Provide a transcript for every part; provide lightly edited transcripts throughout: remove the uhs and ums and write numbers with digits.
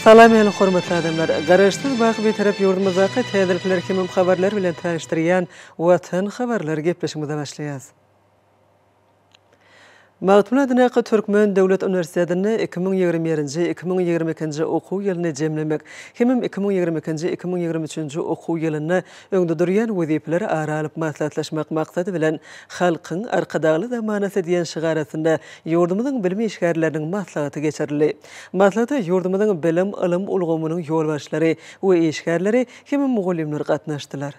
Salam ähli hormatly adamlar! Garaşsyz baky Bitarap ýurdumyzdaky täzelikler hemem habarlar bilen tanyşdyrýan Watan habarlary gepleşigimize başlaýas. Magtymguly adyndaky Türkmen döwlet uniwersitetinde 2021-nji, 2022-nji okuw ýylyny jemlemek hemem 2022-nji, 2023-nji okuw ýylynda öňde durýan wezipeleri ara alyp maslahatlaşmak maksady bilen, Halkyň Arkadagly zamanasy diýen şygar astynda ýurdumyzyň bilim işgärleriniň maslahaty geçirildi. Maslahata ýurdumyzyň bilim, ylym ulgamynyň ýolbaşçylary we işgärleri hemem mugallymlar gatnaşdylar.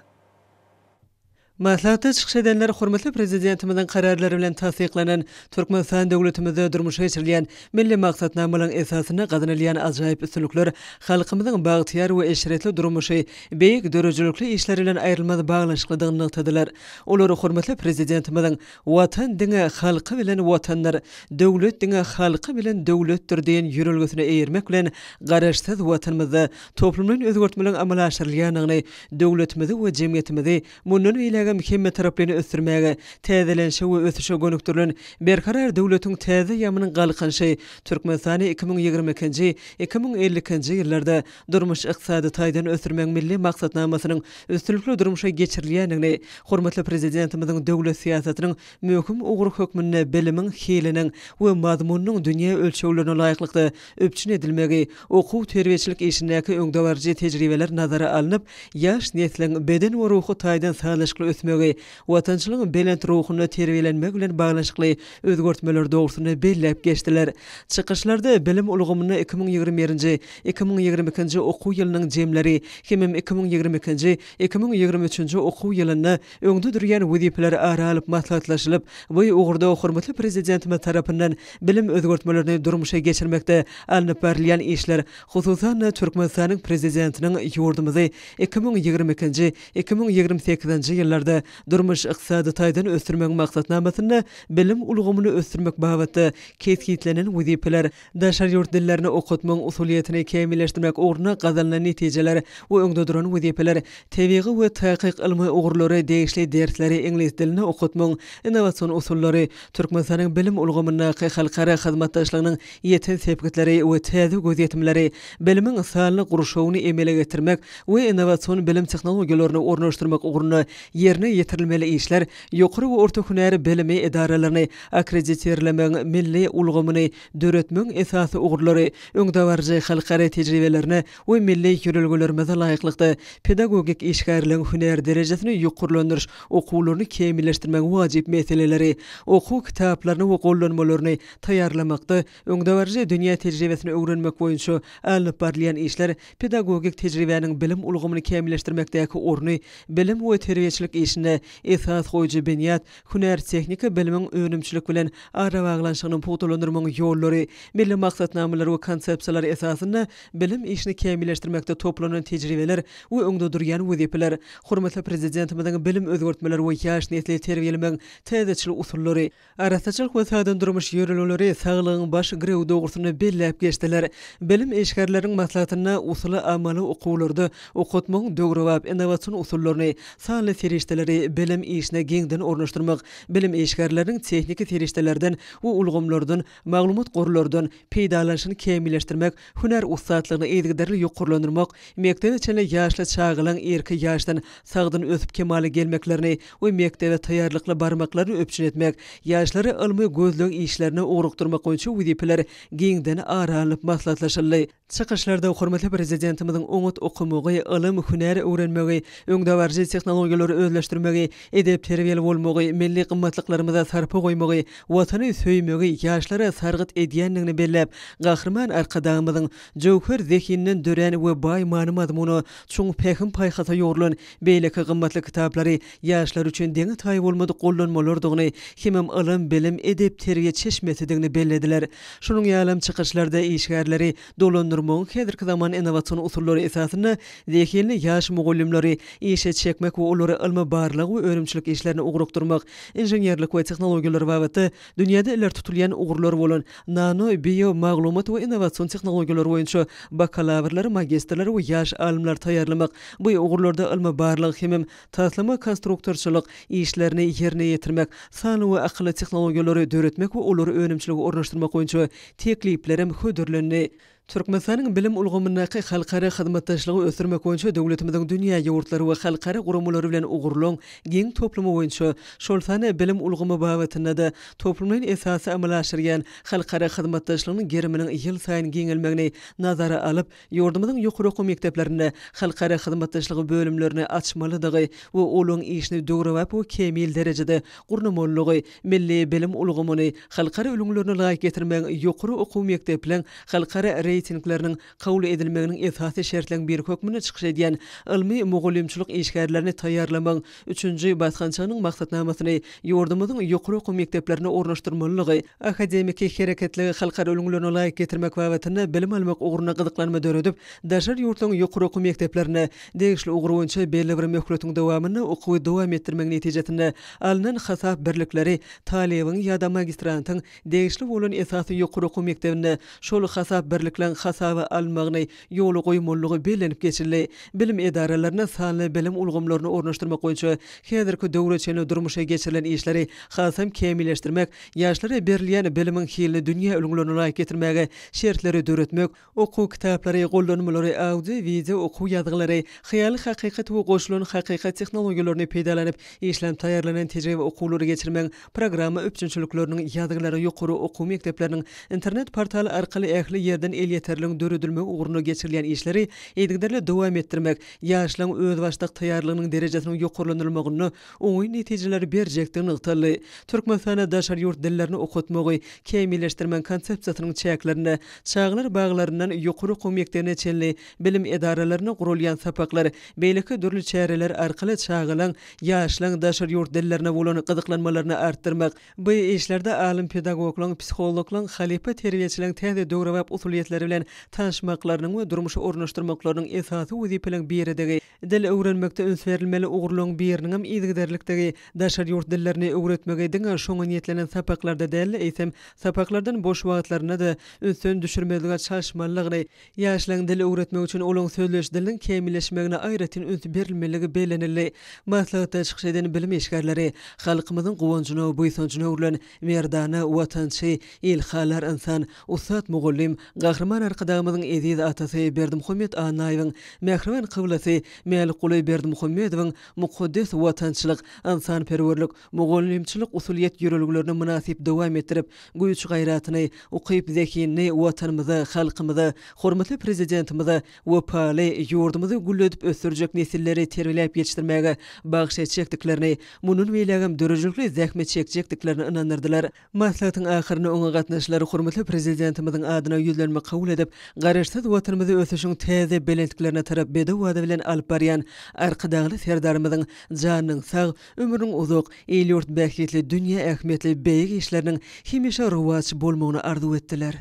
Maslahatda çykyş edenler hormatly Prezidentimiziň Kararlary bilen tassyklanan Türkmenistan döwletimizde durmuşa geçirilýän milli maksatnamalaryň esasynda gazanylýan ajaýyp üstünlikler halkymyzyň bagtyýar we eşretli durmuşy, beýik döredijilikli işleri bilen aýrylmaz baglanyşyklydygyny nygtadylar. Olar hormatly Prezidentimiziň Watan diňe halky bilen Watandyr, döwlet diňe halky bilen döwletdir diýen ýörelgesine eýermek bilen Garaşsyz Watanymyzda toplumlaýyn özgertmeleriň amala aşyrylýandygyny, döwletimizi we jemgyýetimizi mundan beýlägem hemmetaraplaýyn ösdürmäge, täzelenişe we ösüşe gönükdirilen Berkarar döwletiň täze eýýamynyň Galkynyşy Türkmenistany 2022-nji, 2052-nji ýyllarda durmuş-ykdysady taýdan ösdürmegiň milli maksatnamasynyň üstünlikli durmuşa geçirilýändigini, hormatly Prezidentimiziň döwlet syýasatynyň möhüm ugry hökmünde bilimiň hiliniň we mazmunynyň dünýä ölçeglerine laýyklykda üpjün edilmegi, okuw-terbiýeçilik işindäki öňdebaryjy tejribeler nazara alnyp, ýaş nesliň beden we ruhy taýdan sazlaşykly ösmegi, watançylygyň belent ruhunda terbiýelenmegi bilen baglanyşykly özgertmeler dogrusynda belläp geçdiler. Çykyşlarda bilim ulgamynda 2021-nji, 2022-nji okuw ýylynyň jemleri hemem 2022-nji, 2023-nji okuw ýylynda öňde durýan wezipeler ara alyp maslahatlaşylyp, bu ugurda hormatly Prezidentimiz tarapyndan bilim özgertmelerini durmuşa geçirmekde alnyp barylýan işler, hususan-da, Türkmenistanyň Prezidentiniň ýurdumyzy 2022-nji, 2028-nji ýyllarda durmuş-ykdysady taýdan ösdürmegiň maksatnamasynda bilim ulgamyny ösdürmek babatda kesgitlenen wezipeler, Daşary ýurt dillerini okatmagyň usulyýetini kämilleşdirmek ugrunda gazanylan netijeler we öňde duran wezipeler, tebigy we takyk ylmy ugurlara degişli dersleri iňlis dilinde okatmagyň innowasion usullary, Türkmenistanyň bilim ulgamyndaky halkara hyzmatdaşlygynyň ýeten sepgitleri we täze gözýetimleri, bilimiň sanly gurşawyny emele getirmek we innowasion bilim tehnologiýalaryny ornaşdyrmak ugrunda ýerine ýetirilmeli işler, ýokary we orta hünär bilimi edaralaryny akkreditirlemegiň milli ulgamyny döretmegiň esasy ugurlary, öňdebaryjy halkara tejribelerine we milli ýörelgelerimize laýyklykda pedagogik işgärligiň hünär derejesini ýokarlandyryş okuwlaryny kämilleşdirmegiň wajyp meseleleri, okuw kitaplaryny we gollanmalaryny taýýarlamakda öňdebaryjy dünýä tejribesini öwrenmek boýunça alnyp barylýan işler, pedagogik tejribäniň bilim ulgamyny kämilleşdirmekdäki orny, bilim we terbiýeçilik işinde esas goýujy binýat, hünär-tehniki bilimiň önümçilik bilen arabaglanyşygyny pugtalandyrmagyň ýollary, milli maksatnamalar we konsepsiýalar esasynda bilim işini kämilleşdirmekde toplanan tejribeler we öňde durýan wezipeler, hormatly Prezidentimiziň bilim özgertmeleri we ýaş nesli terbiýelemegiň täzeçil usullary, arassaçylyk we sagdyn durmuş ýörelgeleri saglygyň baş girewi dogrusynda belläp geçdiler. Bilim işgärleriniň maslahatynda usuly-amaly okuwlarda okatmagyň döwrebap innowasion usullaryny, sanly serişdeleri bilim işine giňden ornaşdyrmak, bilim işgärleriniň tehniki serişdelerden we ulgamlardan, maglumat gorlardan peýdalanyşyny kämilleşdirmek, hünär ussatlygyny yzygiderli ýokarlandyrmak, mekdebe çenli ýaşly çagalaryň irki ýaşdan sagdyn ösüp kemala gelmeklerini we mekdebe taýýarlykly barmaklaryny üpjün etmek, ýaşlary ylmy-gözleg işlerine ugrukdyrmak boýunça wezipeler giňden ara alnyp maslahatlaşyldy. Çykyşlarda hormatly Prezidentimiziň oňat okamagy, ylym, hünär öwrenmegi, öňdebaryjy tehnologiýalary özleşdirmegi, edep-terbiýeli bolmagy, milli gymmatlyklarymyza sarpa goýmagy, Watany söýmegi ýaşlara sargyt edýändigini belläp, Gahryman Arkadagymyzyň jöwher zehininden dörän we baý many-mazmuna, çuň pähim-paýhasa ýugrulan beýleki gymmatly kitaplary ýaşlar üçin deňi-taýy bolmadyk gollanmalardygyny hemem ylym-bilim, edep-terbiýe çeşmesidigini bellediler. Şunuň ýalam çykyşlarda işgärleri dolandyrmagyň häzirki zaman innowasion usullary esasynda zehinli ýaş mugallymlary işe çekmek we olary ylmy-barlag we önümçilik işlerine ugrukdyrmak, inženerlik we tehnologiýalar babatda dünýäde ileri tutulýan ugurlar bolan nano, bio, maglumat we innowasion tehnologiýalar boýunça bakalawrlary, magistrleri we ýaş alymlary taýýarlamak, bu ugurlarda ylmy-barlag hemem taslama-konstruktorçylyk işlerini ýerine ýetirmek, sanly we akylly tehnologiýalary döretmek we olary önümçilige ornaşdyrmak boýunça tekliplerem hödürlendi. Türkmenistanyň bilim ulgamyndaky halkara hyzmatdaşlygy ösdürmek boýunça döwletimiziň dünýä ýurtlary we halkara guramalary bilen ugurlaryň giň toplumy boýunça, şol sanda bilim ulgamy babatynda-da toplumlaýyn esasda amala aşyrýan halkara hyzmatdaşlygynyň geriminiň ýylsaýyn giňelmegini nazara alyp, ýurdumyzyň ýokary okuw mekdeplerinde halkara hyzmatdaşlygy bölümlerini açmalydygy we olaryň işini döwrebap we kämil derejede gurnamalydygy, milli bilim ulgamyny halkara ülňülerine laýyk getirmegiň ýokary okuw mekdepleň halkara reýtingleriniň kabul edilmeginiň esasy şertleň biri hökmünde çykyş edýän ylmy-mugallymçylyk işgärlerini taýýarlamagyň üçünji basgançagynyň maksatnamasyny ýurdumyzyň ýokary okuw mekdeplerine ornaşdyrmalydygy, akademiki hereketligi halkara ülňülerine laýyk getirmek babatynda bilim almak ugrunda gyzyklanma döredip, daşary ýurtlaryň ýokary okuw mekdeplerinde degişli ugur boýunça belli bir möhletiň dowamynda okuwy dowam etdirmegiň netijesinde alnan hasap birlikleri talybyň ýa-da magistrantyň degişli bolan esasy ýokary okuw mekdebinde şol hasap birlikleň hasaba alynmagyny ýola goýmalydygy bellenip geçildi. Bilim edaralarynda sanly bilim ulgamlaryny ornaşdyrmak boýunça häzirki döwre çenli durmuşa geçirilen işleri hasam kämilleşdirmek, ýaşlara berilýän bilimiň hilini dünýä ülňülerine laýyk getirmäge şertleri döretmek, Okuw kitaplary, gollanmalary, audio, wideo okuw ýazgylary, hyýaly hakykat we goşulan hakykat tehnologiýalaryny peýdalanyp işlenip taýýarlanan tejribe okuwlary geçirmegiň programma üpjünçilikleriniň ýazgylary ýokary okuw mekdepleriniň internet portaly arkaly ähli ýerden elýeterligiň döredilmegi ugrunda geçirilýän işleri yzygiderli dowam etdirmek ýaşlaryň özbaşdak taýýarlygynyň derejesiniň ýokarlandyrylmagynda oňyn netijeleri berjekdigi nygtaldy. Türkmenistanda daşary ýurt dillerini okatmagy kämilleşdirmegiň konsepsiýasynyň çäklerinde çagalar baglaryndan ýokary okuw mekdebine çenli bilim edaralarynda guralýan sapaklar, beýleki dürli çäreler arkaly çagalaň, ýaşlaň daşary ýurt dillerine bolan gyzyklanmalaryny artdyrmak, bu işlerde alym-pedagoglaryň, psihologlaryň, halypa terbiýeçileriň täze döwrebap usulyýetleri bilen tanyşmaklarynyň we durmuşa ornaşdyrmaklarynyň esasy wezipeleriň biridigi Dil öwrenmekde üns berilmeli ugurlaryň biriniňem yzygiderlikdigi, daşary ýurt dillerini öwretmegi diňe şoňa niýetlenen sapaklarda däl-de, eýsem, sapaklardan boş wagtlarynda-da ünsden düşürmezlige çalyşmalydygyny, ýaşlaryň dil öwretmek üçin olaryň sözleýiş diliniň kämilleşmegine aýratyn üns berilmelidigi bellenildi. Maslahatda çykyş eden bilim işgärleri halkymyzyň guwanjyna, buýsanjyna öwrülen merdana watançy, ilhalar ynsan, Ussat mugallym, Gahryman Arkadagymyzyň eziz atasy Berdimuhamet Annaýewiň mähriban kyblasy Mälikguly Berdimuhamedowyň mukaddes watançylyk, ynsanperwerlik, mugallymçylyk usulyýet ýörelgelerini mynasyp dowam etdirip, güýç-gaýratyny, ukyp-zehinini Watanymyza, halkymyza, hormatly Prezidentimize wepaly, ýurdumyzy gülledip ösdürjek nesilleri terbiýeläp ýetişdirmäge bagyş etjekdiklerini, mundan beýlägem döredijilikli zähmet çekjekdiklerini ynandyrdylar. Maslahatyň ahyrynda oňa gatnaşyjylar hormatly Prezidentimiziň adyna ýüzlenme kabul edip, Garaşsyz Watanymyzy ösüşiň täze belentliklerine tarap bedew bady bilen alyp barýan Arkadagly Serdarymyzyň janynyň sag, ömrüniň uzak, il-ýurt bähbitli, dünýä ähmiýetli beýik işleriniň hemişe rowaç bolmagyny arzuw etdiler.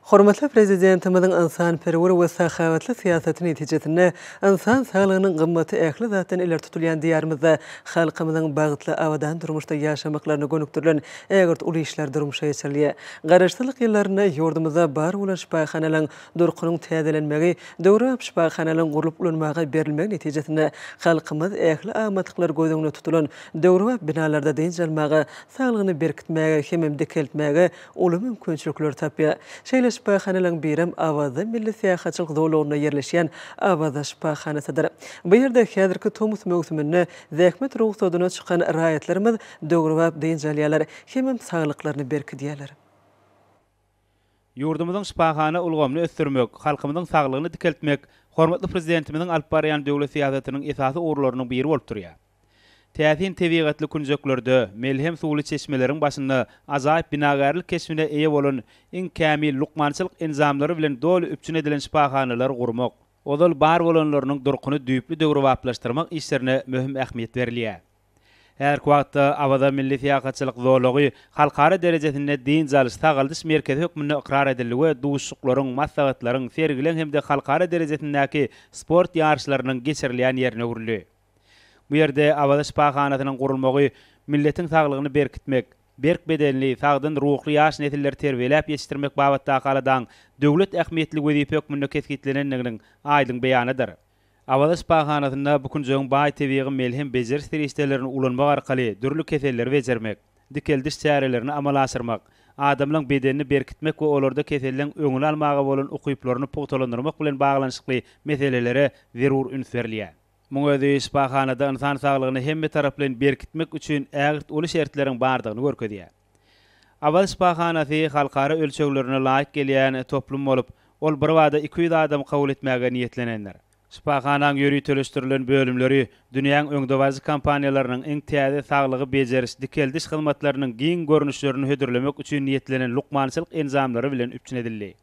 Hormatly Prezidentimiziň ynsanperwer we sahawatly syýasaty netijesinde ynsan saglygynyň gymmaty ähli zatdan ileri tutulýan Diýarymyzda halkymyzyň bagtly, abadan durmuşda ýaşamaklaryna gönükdirilen ägirt uly işler durmuşa geçirilýär. Garaşsyzlyk ýyllarynda ýurdumyzda bar bolan şypahanalaryň durkunyň täzelenmegi, döwrebap şypahanalaryň gurlup ulanmaga berilmegi netijesinde halkymyz ähli amatlyklar göz öňünde tutulan döwrebap binalarda dynç almaga, saglygyny berkitmäge hemem dikeltmäge uly mümkinçilikleri tapýar. Şeýle şypahanalaryň birem Awaza milli syýahatçylyk zolagynda ýerleşýän Awaza şypahanasydyr. Bu ýerde häzirki tomus möwsüminde zähmet rugsadyna çykan raýatlarymyz döwrebap dynç alýarlar hemem saglyklaryny berkidýärler. Ýurdumyzyň şypahana ulgamyny ösdürmek, halkymyzyň saglygyny dikeltmek hormatly Prezidentimiziň alyp barýan döwlet syýasatynyň esasy ugurlarynyň biri bolup durýar. Täsin tebigatly künjeklerde, melhem suwly çeşmeleriň başynda ajaýyp binagärlik keşbine eýe bolan iň kämil lukmançylyk enjamlary bilen doly üpjün edilen şypahanalary gurmak, ozal bar bolanlarynyň durkuny düýpli döwrebaplaşdyrmak işlerine möhüm ähmiýet berilýär. Häzirki wagtda Awaza milli syýahatçylyk zolagy halkara derejesinde dynç alyş, sagaldyş merkezi hökmünde ykrar edildi we duşuşyklaryň, maslahatlaryň, sergileň hem-de halkara derejesindäki sport ýaryşlarynyň geçirilýän ýerine öwrüldi. Bu ýerde Awaza şypahanasynyň gurulmagy milletiň saglygyny berkitmek, berk bedenli, sagdyn ruhly ýaş nesilleri terbiýeläp ýetişdirmek babatdaky aladaň döwlet ähmiýetli wezipe hökmünde kesgitlenendiginiň aýdyň beýanydyr. Awaza şypahanasynda bu künjegiň baý tebigy melhem bejeriş serişdelerini ulanmak arkaly dürli keselleri bejermek, dikeldiş çärelerini amala aşyrmak, adamlaň bedenini berkitmek we olarda keselleň öňüni almaga bolan ukyplaryny pugtalandyrmak bilen baglanyşykly meselelere zerur üns berilýär. Muň özi şypahanada ynsan saglygyny hemmetaraplaýyn berkitmek üçin ägirt uly şertleriň bardygyny görkezýär. Awaz şypahanasy halkara ölçeglerine laýyk gelýän toplum bolup, ol birbada 200 adamy kabul etmäge niýetlenendir. Şypahanaň ýöriteleşdirilen bölümleri dünýäň öňdebaryjy kompaniýalarynyň iň täze saglygy bejeriş, dikeldiş hyzmatlarynyň giň görnüşlerini hödürlemek üçin niýetlenen lukmançylyk enjamlary bilen üpjün edildi.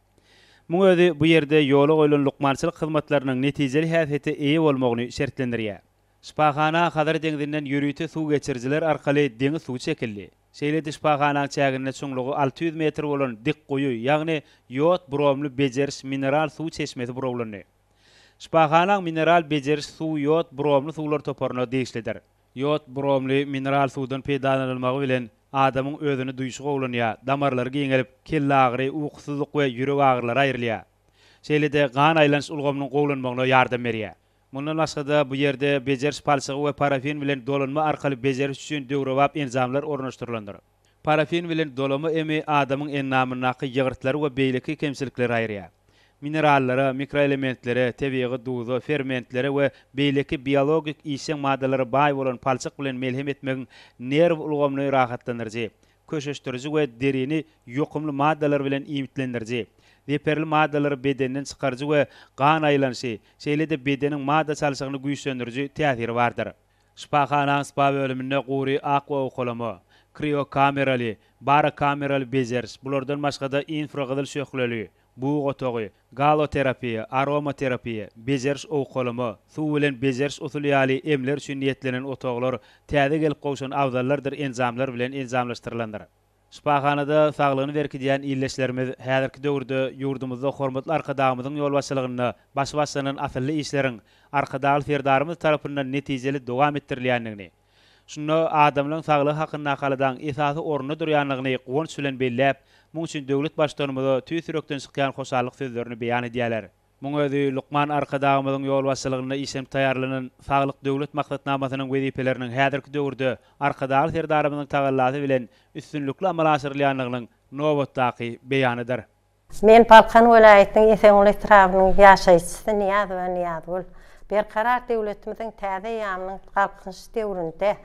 Muň özi bu ýerde ýola goýlan lukmançylyk hyzmatlarynyň netijeli häsiýete eýe bolmagyny şertlendirýär. Şypahana Hazar deňzinden ýörite suw geçirijiler arkaly deňiz suwy çekildi. Şeýle-de şypahanaň çäginde çuňlugy 600 metr bolan dik guýy, ýagny ýod-bromly bejeriş mineral suw çeşmesi burawlandy. Şypahanaň mineral bejeriş suwy ýod bromly suwlar toparyna degişlidir. Ýod bromly mineral suwdan peýdalanylmagy bilen adamyň özüni duýşy gowulanýar, damarlary giňelip, kellagyry, ukusyzlyk we ýürek agyrylary aýrylýar. Şeýle-de gan aýlanyş ulgamynyň gowulanmagyna ýardam berýär. Mundan başga-da, bu ýerde bejeriş palçygy we parafin bilen dolanma arkaly bejeriş üçin döwrebap enjamlar ornaşdyrylandyr. Parafin bilen dolama emi adamyň endamyndaky ýygyrtlary we beýleki kemçilikleri aýyrýar. Minerallara, mikroelementlere, tebigy duza, fermentlere we beýleki biologik işjeň maddalara baý bolan palçyk bilen melhem etmegiň nerw ulgamyny rahatlandyryjy, köşeşdiriji we derini ýokumly maddalar bilen iýmitlendiriji, zeperli maddalary bedenden çykaryjy we gan aýlanyşy, şeýle-de bedeniň madda çalşygyny güýçlendiriji täsiri bardyr. Şypahanaň spa bölüminde gury akwa owkalama, kriokameraly, barokameraly bejeriş, bulardan başga-da infragyzyl şöhleli, bug otagy, galoterapiýa, aromaterapiýa, bejeriş owkalama, suw bilen bejeriş usuly ýaly emler üçin niýetlenen otaglar täze gelip gowşan abzallardyr enjamlar bilen enjamlaşdyrylandyr. Şypahanada saglygyny berkidýän ildeşlerimiz häzirki döwürde ýurdumyzda hormatly Arkadagymyzyň ýolbaşçylygynda başy başlanan asylly işleriň Arkadagly Serdarymyz tarapyndan netijeli dowam etdirilýändigini, şunda adamlaryň saglygy hakyndaky aladaň esasy orunda durýandygyny guwanç bilen belläp, muň üçin döwlet Baştutanymyza tüýs ýürekden çykýan hoşallyk sözlerini beýan edýärler. Muň özi lukman Arkadagymyzyň ýolbaşçylygynda işlenip taýýarlanan Saglyk Döwlet maksatnamasynyň wezipeleriniň häzirki döwürde Arkadagly Serdarymyzyň tagallasy bilen üstünlikli amala aşyrylýandygynyň nobatdaky beýanydyr. Men Balkan welaýatynyň Esenguly etrabynyň ýaşaýjysy Nyýazowa Nyýazgül. Berkarar döwletimiziň täze eýýamynyň Galkynyş döwründe,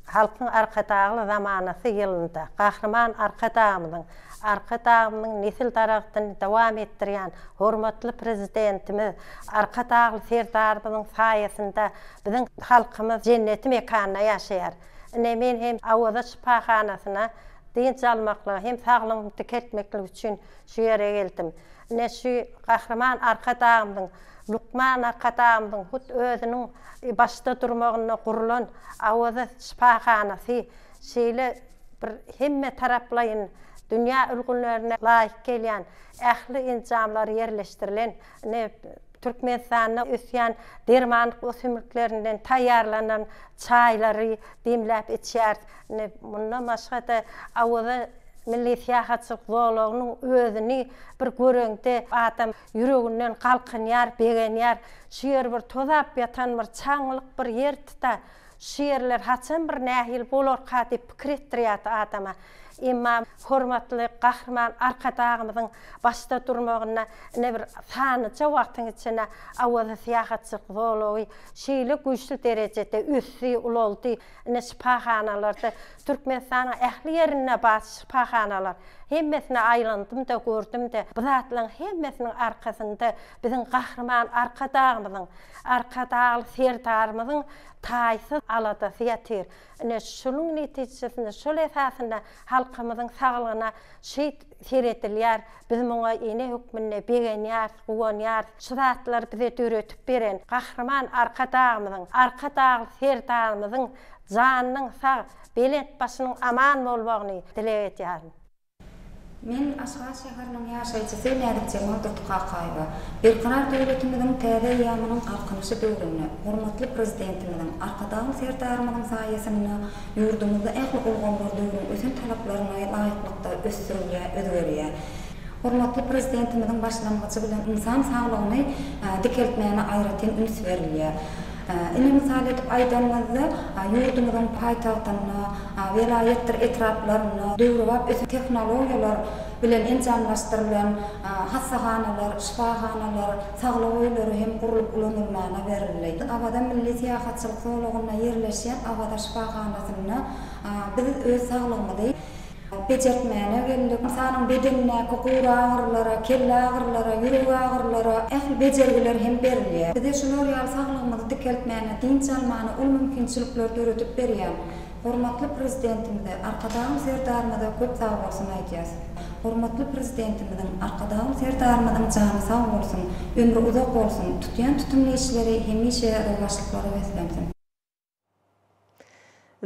Halkyň Arkadagly zamanasy ýylynda Gahryman Arkadagymyzyň, Arkadagymyzyň nesil daragtyny dowam etdirýän hormatly Prezidentimiz Arkadagly Serdarymyzyň saýasynda biziň halkymyz jenneti mekanda ýaşaýar. Ine, men hem Awaza şypahanasyna dynç almaklyga hem saglygymy dikeltmeklik üçin şu ýere geldim. Ine, şu Gahryman Arkadagymyzyň, lukman Arkadagymyzyň hut özüniň başda durmagynda gurlan Awaza şypahanasy şeýle bir hemmetaraplaýyn dünýä ülňülerine laýyk gelýän ähli enjamlar ýerleşdirilen, ine, Türkmenistanda ösýän dermanlyk ösümliklerinden taýýarlanan çaýlary demläp içýäris. Ine, mundan başga-da Awaza milli syýahatçylyk zolagynyň özüni bir göreňde adam ýüreginden galkynýar, begenýär. Şu ýer bir tozap ýatan bir çaňlyk bir ýerdi-de, şu ýerler haçan bir nähili bolarka diýip pikir etdirýärdi adama. Emma hormatly Gahryman Arkadagymyzyň başda durmagynda ine bir sanlyja wagtyň içinde Awaza syýahatçylyk zolagy şeýle güýçli derejede ösdi, ulaldy. Ine şypahanalarda Türkmenistanyň ähli ýerinde bar şypahanalar. Hemmesine aýlandym-da, gördüm-de. Bu zatlaryň hemmesiniň arkasynda biziň Gahryman Arkadagymyzyň, Arkadagly Serdarymyzyň taýsyz aladasy ýatyr. Ine, şunuň netijesinde, şol esasynda halkymyzyň saglygyna şeýt seredilýär. Biz muňa ene hökmünde begenýäris, guwanýarys. Şu zatlary bize döredip beren Gahryman Arkadagymyzyň, Arkadagly Serdarymyzyň janynyň sag, belent başynyň aman bolmagyny dileg edýärin. Men Aşgabat şäheriniň ýaşaýjysy Näzikjemal Durdykakaýewa. Berkarar döwletimiziň täze eýýamynyň Galkynyşy döwründe hormatly Prezidentimiziň, Arkadagly Serdarymyzyň saýasynda ýurdumyzda ähli ulgamlar döwrüň ösen talaplaryna laýyklykda ösdürilýär, özgerýär. Hormatly Prezidentimiziň başlangyjy bilen ynsan saglygyny dikeltmäne aýratyn üns berilýär. Ine mysal edip aýdanymyzda, ýurdumyzyň paýtagtynda, welaýatdyr etraplarynda döwrebap ösen tehnologiýalar bilen enjamlaşdyrylan hassahanalar, şypahanalar, saglyk öýleri hem gurlup ulanylmaga berildi. Awaza milli syýahatçylyk zolagynda ýerleşýän Awaza şypahanasynda biz öz saglygymyzy Bejertmäne geldik. Ynsanyň bedenindäki gury agyrylara, kelle agyrylara, ýürek agyrylara ähli bejergiler hem berilýär. Bize şular ýaly saglygymyzy dikeltmäne, dynç almana uly mümkinçilikler döredip berýän hormatly Prezidentimize, Arkadagly Serdarymyza köp sagbolsun aýdýas. Hormatly Prezidentimiziň, Arkadagly Serdarymyzyň jany sag bolsun, ömri uzak bolsun, tutýan tutumly işleri hemişe rowaçlyklara beslensin!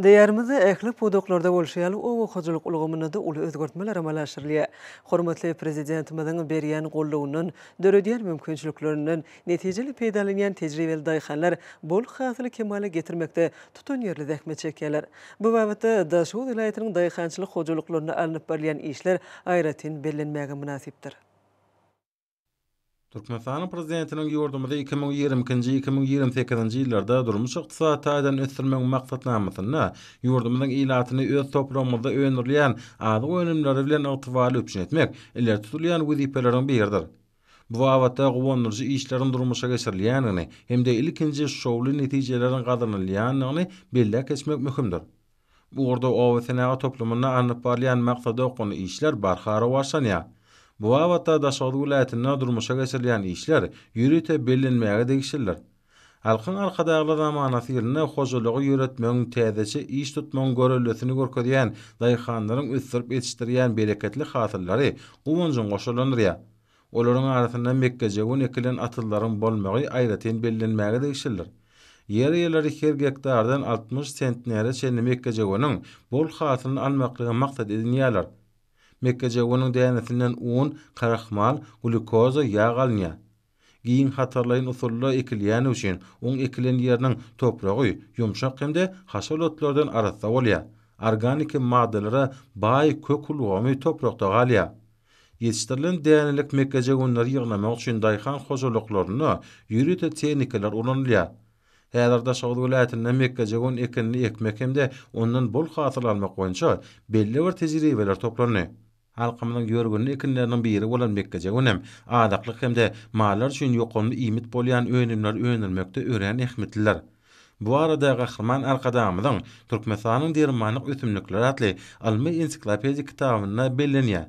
Diýarymyzda ähli pudaklarda bolşy ýaly, oba hojalyk ulgamynda-da uly özgertmeler amala aşyrylýar. Hormatly Prezidentimiziň berýän goldawyndan, döredýän mümkinçiliklerinden netijeli peýdalanýan tejribeli daýhanlar bol hasyly kemala getirmekde tutanýerli zähmet çekýärler. Bu babatda Daşoguz welaýatynyň daýhançylyk hojalyklarynda alnyp barylýan işler aýratyn bellenmäge mynasypdyr. Türkmenistanyň Prezidentiniň ýurdumyzy 2022-nji, 2028-nji ýyllarda durmuş-ykdysady taýdan ösdürmegiň maksatnamasynda ýurdumyzyň ilatyny öz topragymyzda öndürilýän azyk önümleri bilen ygtybarly üpjün etmek ileri tutulýan wezipeleriň biridir. Bu babatda guwandyryjy işleriň durmuşa geçirilýändigini hem-de ilkinji şowly netijeleriň gazanylýandygyny belläp geçmek möhümdir. Bu ugurda oba senagat toplumynda alnyp barylýan maksada okgunly işler barha rowaçlanýar. Bu babatda Daşoguz welaýatynda durmuşa geçirilýän işler ýörite bellenmäge degişlidir. Halkyň Arkadagly zamanasy ýylynda hojalygy ýöretmegiň täzeçe iş tutmagyň göreldesini görkezýän daýhanlaryň ösdürip ýetişdirýän bereketli hasyllary guwanjyňy goşalandyrýar. Olaryň arasynda mekgejöwen ekilen atyzlaryň bolmagy aýratyn bellenmäge degişlidir. Ýer eýeleri her gektardan 60 sentnere çenli mekgejöweniň bol hasylyny almaklygy maksat edinýärler. Mekgejöweniň dänesinden un, krahmal, glýukoza, ýag alynýar. Giň hatarlaýyn usulda ekilýäni üçin, oň ekilen ýeriniň topragy ýumşak hem-de haşal otlardan arassa bolýar. Organiki maddalara baý kök ulgamy toprakda galýar. Ýetişdirilen dänelik mekgejöwenleri ýygnamak üçin daýhan hojalyklarynda ýörite tehnikalar ulanylýar. Häzir Daşoguz welaýatynda mekgejöwen ekinini ekmek hem-de ondan bol hasyl almak boýunça belli bir tejribeler toplandy. Halkymyzyň ýörgünli ekinleriniň biri bolan mekgejöwen hem azyklyk hem-de mallar üçin ýokumly iýmit bolýan önümleri öndürmekde örän ähmiýetlidir. Bu barada Gahryman Arkadagymyzyň Türkmenistanyň dermanlyk ösümlikleri atly ylmy-ensiklopedik kitabynda bellenýär.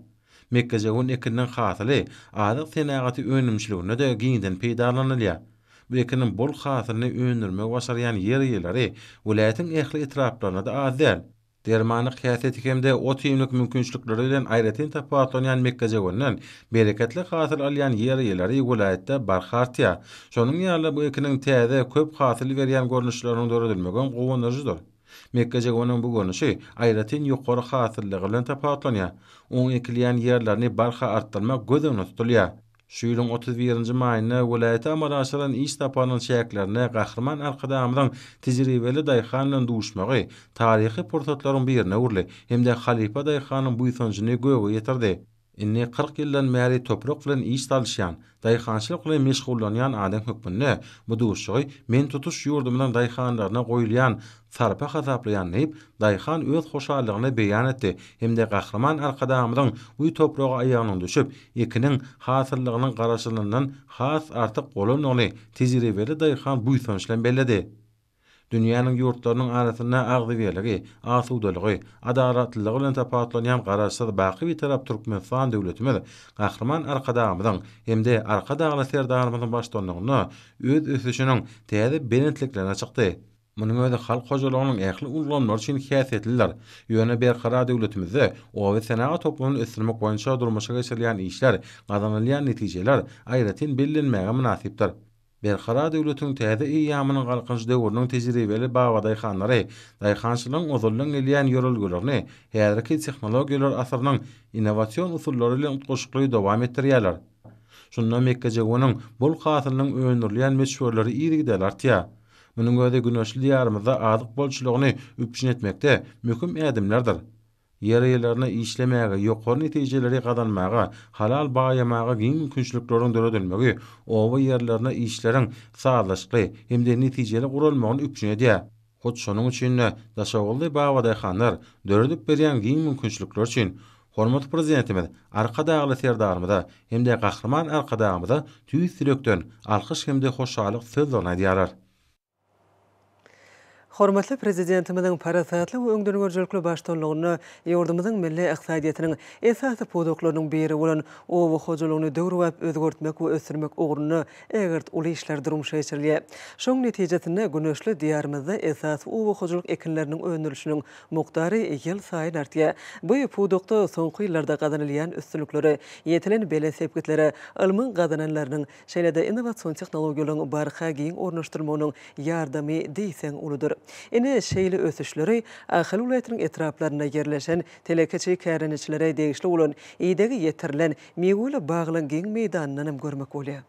Mekgejöwen ekininiň hasyly azyk senagaty önümçiliginde-de giňden peýdalanylýar. Bu ekiniň bol hasylyny öndürmegi başarýan ýer eýeleri welaýatyň ähli etraplarynda-da az däl. Dermanlyk häsiýeti hem-de ot-iýmlik mümkinçilikleri bilen aýratyn tapawutlanýan mekgejöwenden bereketli hasyl alýan ýer eýeleri welaýatda barha artýar. Şonuň ýaly-da bu ekiniň täze, köp hasyl berýän görnüşleriniň döredilmegem guwandyryjydyr. Mekgejöweniň bu görnüşi aýratyn ýokary hasyllylygy bilen tapawutlanýar. Oň ekilýän ýerlerini barha artdyrmak göz öňünde tutulýar. Şu ýylyň 31 nji maýynda welaýata amala aşyran iş saparynyň çäklerinde Gahryman Arkadagymyzyň tejribeli daýhan bilen duşmagy taryhy pursatlaryň birine öwrüldi hem-de halypa daýhanyň buýsanjyny göge ýetirdi. Indi 40 ýyldan bäri toprak bilen iş salyşýan, daýhançylyk bilen meşgullanýan adam hökmünde bu duşuşygy men tutuş ýurdumyzyň daýhanlaryna goýulýan sarpa hasaplaýan diýip, daýhan öz hoşallygyny beýan etdi hem-de Gahryman Arkadagymyzyň bu topraga aýagynyň düşüp, ekiniň hasyllygynyň garaşylanyndan has artyk bolandygyny tejribeli daýhan buýsanç bilen belledi. Dünýäniň ýurtlarynyň arasynda agzybirligi, asudalygy, adalatlylygy bilen tapawutlanýan Garaşsyz, baky Bitarap Türkmenistan döwletimiz Gahryman Arkadagymyzyň hem-de Arkadagly Serdarymyzyň baştutanlygynda öz ösüşiniň täze belentliklerine çykdy. Munuň özi halk hojalygynyň ähli ulgamlary üçin häsiýetlidir. Ýöne Berkarar döwletimizde oba senagat toplumyny ösdürmek boýunça durmuşa geçirilýän işler, gazanylýan netijeler aýratyn bellenmäge mynasypdyr. Berkarar döwletiň täze eýýamynyň Galkynyş döwrüniň tejribeli babadaýhanlary daýhançylygyň ozaldan gelýän ýörelgelerini häzirki tehnologiýalar asyrynyň innowasion usullary bilen utgaşykly dowam etdirýärler. Şunda mekgejöweniň bol hasylynyň öndürilýän möçberleri yzygiderli artýar. Munuň özi güneşli Diýarymyzda azyk bolçulygyny üpjün etmekde möhüm ädimlerdir. Ýer eýelerine işlemäge, ýokary netijeleri gazanmaga, halal baýamaga giň mümkinçilikleriň döredilmegi oba ýerlerinde işleriň sazlaşykly hem-de netijeli guralmagyny üpjün edýär. Hut şonuň üçin-de, daşoguzly babadaýhanlar döredip berýän giň mümkinçilikler üçin hormatly Prezidentimiz Arkadagly Serdarymyza hem-de Gahryman Arkadagymyza tüýs ýürekden alkyş hem-de hoşallyk sözlerini aýdýarlar. Hormatly Prezidentimiziň parasatly we öňdengörüjilikli baştutanlygynda ýurdumyzyň milli ykdysadyýetiniň esasy pudaklarynyň biri bolan oba hojalygyny döwrebap özgertmek we ösdürmek ugrunda ägirt uly işler durmuşa geçirilýär. Şonuň netijesinde, güneşli Diýarymyzda esasy oba hojalyk ekinleriniň öndürilişiniň mukdary ýylsaýyn artýar. Bu pudakda soňky ýyllarda gazanylýan üstünliklere, ýetilen belent sepgitlere ylmyň gazananlarynyň, Şeýle-de innowasion tehnologiýalaryň barha giň ornaşdyrylmagynyň ýardamy diýseň uludyr. Ine, şeýle ösüşleri Ahal welaýatynyň etraplarynda ýerleşen telekeçi kärendeçilere degişli bolan idegi ýetirilen miweli baglaryň giň meýdanyndan hem görmek bolýar.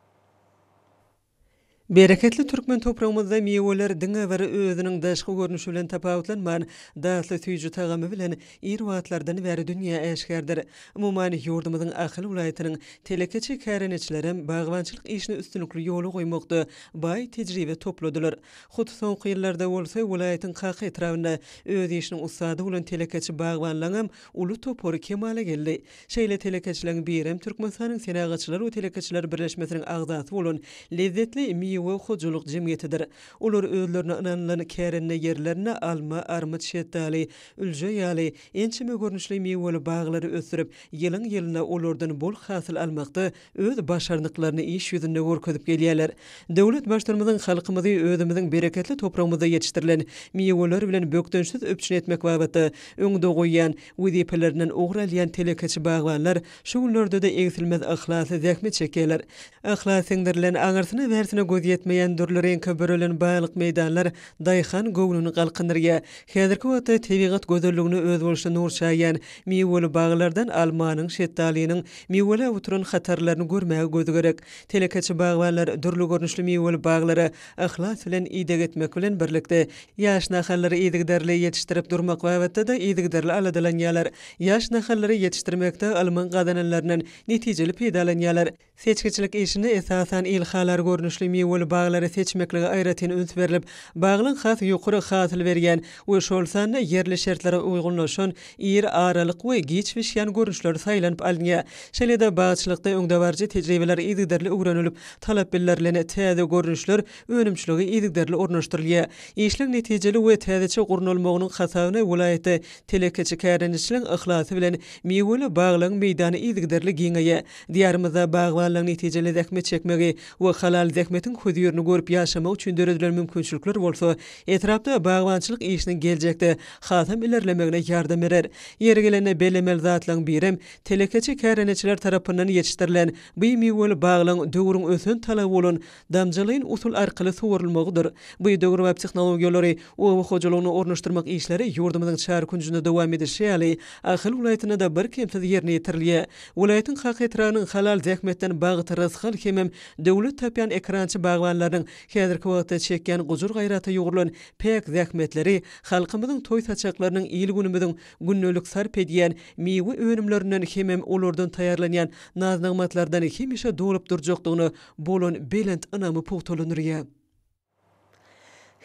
Bereketli türkmen topragymyzda miweler diňe bir özüniň daşky görnüşi bilen tapawutlanman, datly süýji tagamy bilen ir wagtlardan bäri dünýä äşgärdir. Umuman, ýurdumyzyň Ahal welaýatynyň telekeçi kärendeçilerem bagbançylyk işini üstünlikli ýola goýmakda baý tejribe topladylar. Hut soňky ýyllarda bolsa welaýatyň Kaka etrabynda öz işiniň ussady bolan telekeçi bagbanlaryňam uly topary kemala geldi. Şeýle telekeçileriň birem Türkmenistanyň Senagatçylar we telekeçiler birleşmesiniň agzasy bolan Lezzetli miwe hojalyk jemgyýetidir. Olar özlerine ynanylan kärende ýerlerinde alma, armyt, şetdaly, ülje ýaly Ençeme görnüşli miweli baglary ösdürip, ýylyň-ýylyna olardan bol hasyl almakda öz başarnyklaryny iş ýüzünde görkezip gelýärler. Döwlet Baştutanymyzyň halkymyzy özümiziň bereketli topragymyzda ýetişdirilen miweler bilen bökdençsiz üpjün etmek babatda öňde goýýan wezipelerinden ugur alýan telekeçi bagbanlar şu günlerde-de egsilmez yhlasly zähmet çekýärler. Yhlas siňdirilen, aňyrsyna-bärsine göz ýetmeýän dürli reňke bürelen baglyk meýdanlar daýhan göwnüni galkyndyrýar. Häzirki wagtda tebigat gözelligine özboluşly nur çaýýan miweli baglardan almanyň, şetdalynyň miweläp oturan hatarlaryny görmäge göz gerek. Telekeçi bagbanlar dürli görnüşli miweli baglara yhlas bilen ideg etmek bilen birlikde, ýaş nahallary yzygiderli ýetişdirip durmak babatda-da yzygiderli aladalanýarlar. Ýaş nahallary ýetişdirmekde ylmyň gazananlaryndan netijeli peýdalanýarlar. Seçgiçilik işinde esasan ilhalar görnüşli miweli baglary seçmeklige aýratyn üns berlip, baglaryň has ýokary hasyl berýän we şol sanda ýerli şertlere uýgunlaşan ir, aralyk we giç bişýän görnüşleri saýlanyp alynýar. Şeýle-de bagçylykda öňdebaryjy tejribeler yzygiderli öwrenilip, talap bildirilen täze görnüşler önümçilige yzygiderli ornaşdyrylýar. Işleň netijeli we täzeçe gurnalmagynyň hasabyna welaýatda telekeçi kärendeçileriň yhlasy bilen miweli baglaryň meýdany yzygiderli giňeýär. Diýarymyzda bagbanlaryň netijeli zähmet çekmegi we halal zähmetiň hözirini görüp ýaşamagy üçin döredilen mümkinçilikler bolsa, etrapda bagbançylyk işiniň geljekde hasam ilerlemegine ýardam berer. Ýeri gelende bellemeli zatlaryň birem, telekeçi kärendeçiler tarapyndan ýetişdirilen bu miweli baglaryň döwrüň ösen talaby bolan damjalaýyn usul arkaly suwarylmagydyr. Bu döwrebap tehnologiýalary oba hojalygyna ornaşdyrmak işleri ýurdumyzyň çar künjünde dowam edişi ýaly, Ahal welaýatynda-da birkemsiz ýerine ýetirilýär. Welaýatyň Kaka etrabynyň halal zähmetden bagt, rysgal hemem döwlet tapýan ekrançy bagbanlarynyň häzirki wagtda çekýän gujur-gaýrata ýugrulan päk zähmetleri halkymyzyň toý saçaklarynyň il-günümiziň gündelik sarp edýän miwe önümlerinden hemem olardan taýýarlanýan naz-nygmatlardan hemişe dolup durjakdygyna bolan belent ynamy pugtalandyrýar.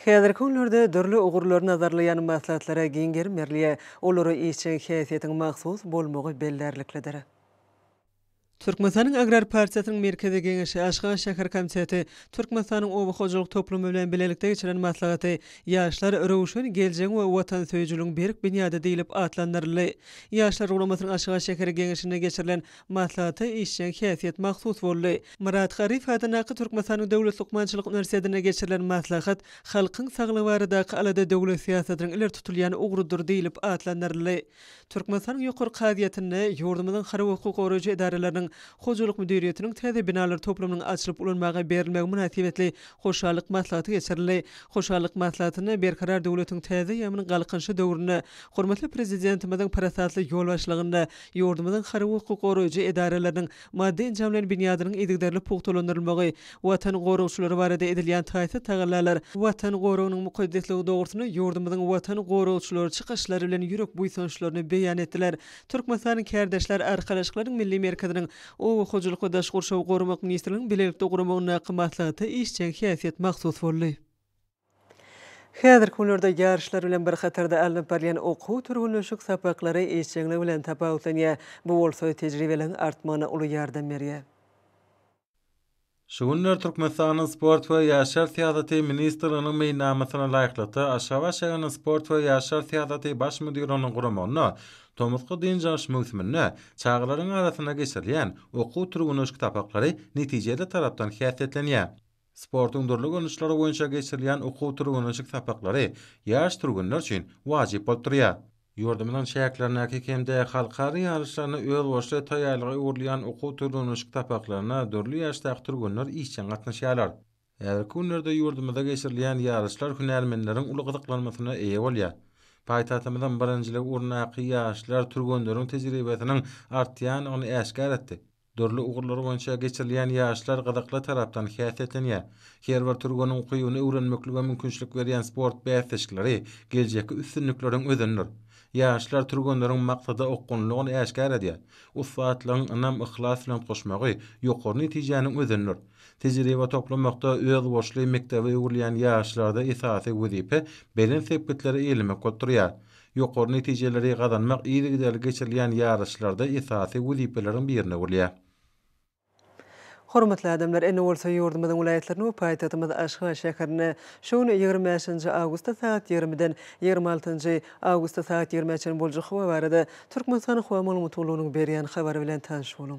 Häzirki günlerde dürli ugurlary nazarlaýan maslahatlara giň gerim berilýär. Olara işjeň häsiýetiň mahsus bolmagy bellärliklidir. Türkmenistanyň Agrar partiýasynyň Merkezi Geňeşi, Aşgabat şäher komiteti Türkmenistanyň oba hojalyk toplumy bilen bilelikde geçiren maslahaty Ýaşlar, röwşen geljegiň we watansöýüjiligiň berk binýady diýlip atlandyryldy. Ýaşlar guramasynyň Aşgabat şäher Geňeşinde geçirilen Maslahata işjeň häsiýet mahsus boldy. Myrat Garyýew adyndaky Türkmenistanyň Döwlet lukmançylyk uniwersitetinde geçirilen maslahat Halkyň saglygy baradaky alada döwlet syýasatynyň ileri tutulýan ugrudyr diýlip atlandyryldy. Türkmenistanyň Ýokary kazyýetinde ýurdumyzyň harby hukuk goraýjy edaralarynyň. Hojalyk müdiriýetiniň täze binalar toplumynyň açylyp ulanmaga berilmegi mynasybetli hoşallyk maslahaty geçirildi. Hoşallyk maslahatynda Berkarar döwletiň täze eýýamynyň Galkynyşy döwründe hormatly Prezidentimiziň parasatly ýolbaşçylygynda ýurdumyzyň harby hukuk goraýjy edaralarynyň maddy-enjamlaýyn binýadynyň yzygiderli pugtalandyrylmagy, Watan goragçylary barada edilýän taýsyz tagallalar, Watan goragynyň mukaddesligi dogrusynda ýurdumyzyň Watan goragçylary çykyşlary bilen ýürek buýsançlaryny beýan etdiler. Türkmenistanyň Kärdeşler arkalaşyklarynyň Milli merkeziniň, Oba hojalyk we daşky gurşawy goramak ministrliginiň bilelikde guramagyndaky maslahata işjeň häsiýet mahsus boldy. Häzirki günlerde ýaryşlar bilen bir hatarda alnyp barylýan okuw-türgenleşik sapaklary işjeňligi bilen tapawutlanýar. Bu bolsa tejribeligiň artmagyna uly ýardam berýär. Şu günler Türkmenistanyň Sport we ýaşlar syýasaty ministrliginiň meýilnamasyna laýyklykda, Aşgabat şäheriniň Sport we ýaşlar syýasaty baş müdirliginiň guramagynda tomusky dynç alyş möwsüminde çagalaryň arasynda geçirilýän okuw-türgenleşik sapaklary netijeli tarapdan häsiýetlenýär. Sportuň dürli görnüşleri boýunça geçirilýän okuw-türgenleşik sapaklary ýaş türgenler üçin wajyp bolup durýar. Ýurdumyzyň çäklerindäki hem-de halkara ýaryşlaryna özboluşly taýýarlyga öwrülýän okuw-türgenleşik sapaklaryna dürli ýaşdaky türgenler işjeň gatnaşýarlar. Häzirki günlerde ýurdumyzda geçirilýän ýaryşlar hünärmenleriň uly gyzyklanmasyna eýe bolýar. Paýtagtymyzyň birinjiligi ugrundaky ýaryşlar türgenleriň tejribesiniň artýandygyny äşgär etdi. Dürli ugurlar boýunça geçirilýän ýaryşlar gyzykly tarapdan häsiýetlenýär. Her bir türgeniň ukybyny öwrenmeklige mümkinçilik berýän sport bäsleşikleri geljekki üstünlikleriň özenidir. Ýaryşlar türgenleriň maksada okgunlylygyny äşgär edýär. Ussatlygyň ynam-yhlas bilen utgaşmagy ýokary netijäniň özenidir. Tejribe toplamakda özboluşly mekdebe öwrülýän ýaryşlarda esasy wezipe belent sepgitleri eýelemek bolup durýar. Ýokary netijeleri gazanmak yzygiderli geçirilýän ýaryşlarda esasy wezipeleriň birine öwrülýär. Hormatly adamlar, indi bolsa ýurdumyzyň welaýatlarynda we paýtagtymyz Aşgabat şäherinde şu gün 25 nji awgustda sagat 20-den 26 njy awgustda sagat 20-ä çenli boljak howa barada Türkmenistanyň Howa maglumat gullugynyň berýän habary bilen tanyş boluň.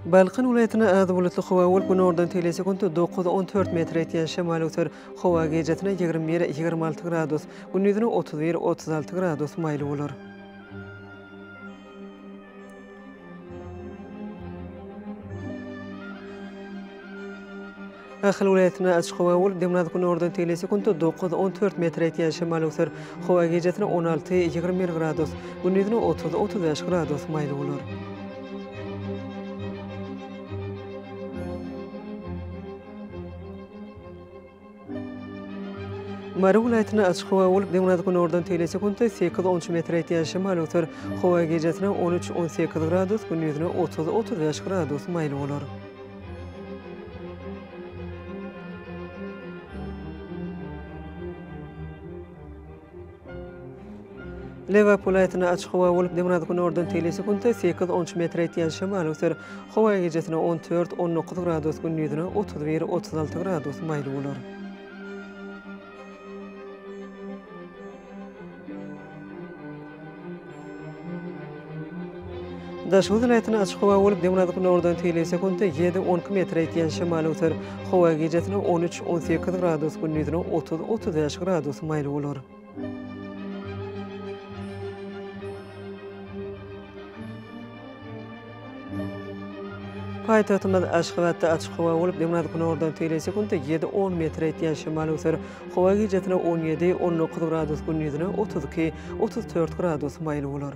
Balkan welaýatynda az bulutly howa bolup, günordan tegelek sekuntda dokuz, on dört metre ýetýän şemal öwser. Howa gijesine 21, 26 gradus, gündizine 31, 36 gradus maýyl bolar. Ahal welaýatynda açyk howa bolup, demirgazyk-günordan tegelek sekuntda dokuz, on dört metre ýetýän şemal öwser. Howa gijesine 16, 21 gradus, gündizine 30, 35 gradus maýyl bolar. Mary welaýatynda açyk howa bolup, demirgazyk-günordan tegelek sekuntda sekiz, on üç metre ýetýän şemal öwser. Howa gijesine on üç, on sekiz gradus, gündizine 30, 35 gradus maýyl bolar. Lebap welaýatynda açyk howa bolup, demirgazyk-günordan tegelek sekuntda sekiz, on üç metre ýetýän şemal öwser. Howa gijesine on dört, on dokuz gradus, gündizine 31, 36 gradus maýyl bolar. Daşoguz welaýatynda açyk howa bolup, demirgazyk-günordan tegelek sekuntda ýedi, on iki metre ýetýän şemal öwser. Howa gijesine on üç, on sekiz gradus, gündizine 30, 35 gradus maýyl bolar. Paýtagtymyz Aşgabatda açyk howa bolup, demirgazyk-günordan tegelek sekuntda ýedi, on metre ýetýän şemal öwser. Howa gijesine on ýedi, on dokuz gradus, gündizine 32, 34 gradus maýyl bolar.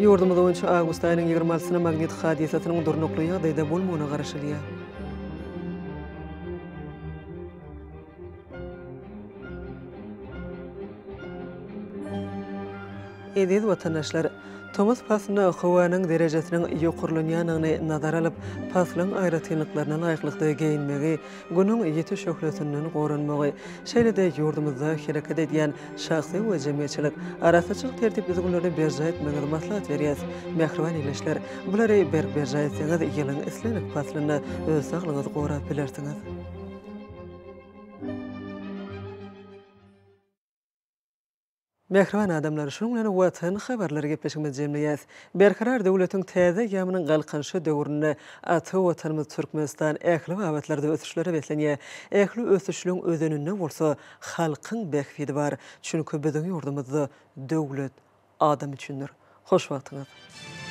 Ýurdumyz boýunça awgust aýynyň ýigrimi altysyna magnit hadysasynyň durnukly ýagdaýda bolmagyna garaşylýar. Eziz watandaşlar! Tomus paslynda howanyň derejesiniň ýokarlanýandygyny nazara alyp, paslyň aýratynlyklaryna laýyklykda geýinmegi, Günüň ýiti şöhlesinden goranmagy, şeýle-de ýurdumyzda hereket edýän şahsy we jemgyýetçilik arassaçylyk tertip-düzgünlerini berjaý etmegiňizi maslahat berýäris. Mähriban ildeşler, bulary berk berjaý etseňiz, ýylyň islendik paslynda öz saglygyňyzy gorap bilersiňiz. Mähriban adamlar, şunuň bilen Watan habarlary gepleşigimizi jemleýäs. Berkarar döwletiň täze eýýamynyň Galkynyşy döwründe ata Watanymyz Türkmenistan ähli babatlarda ösüşlere beslenýär. Ähli ösüşleň özeninde bolsa halkyň bähbidi bar. Çünki biziň ýurdumyzda döwlet adam üçindir. Hoş wagtyňyz!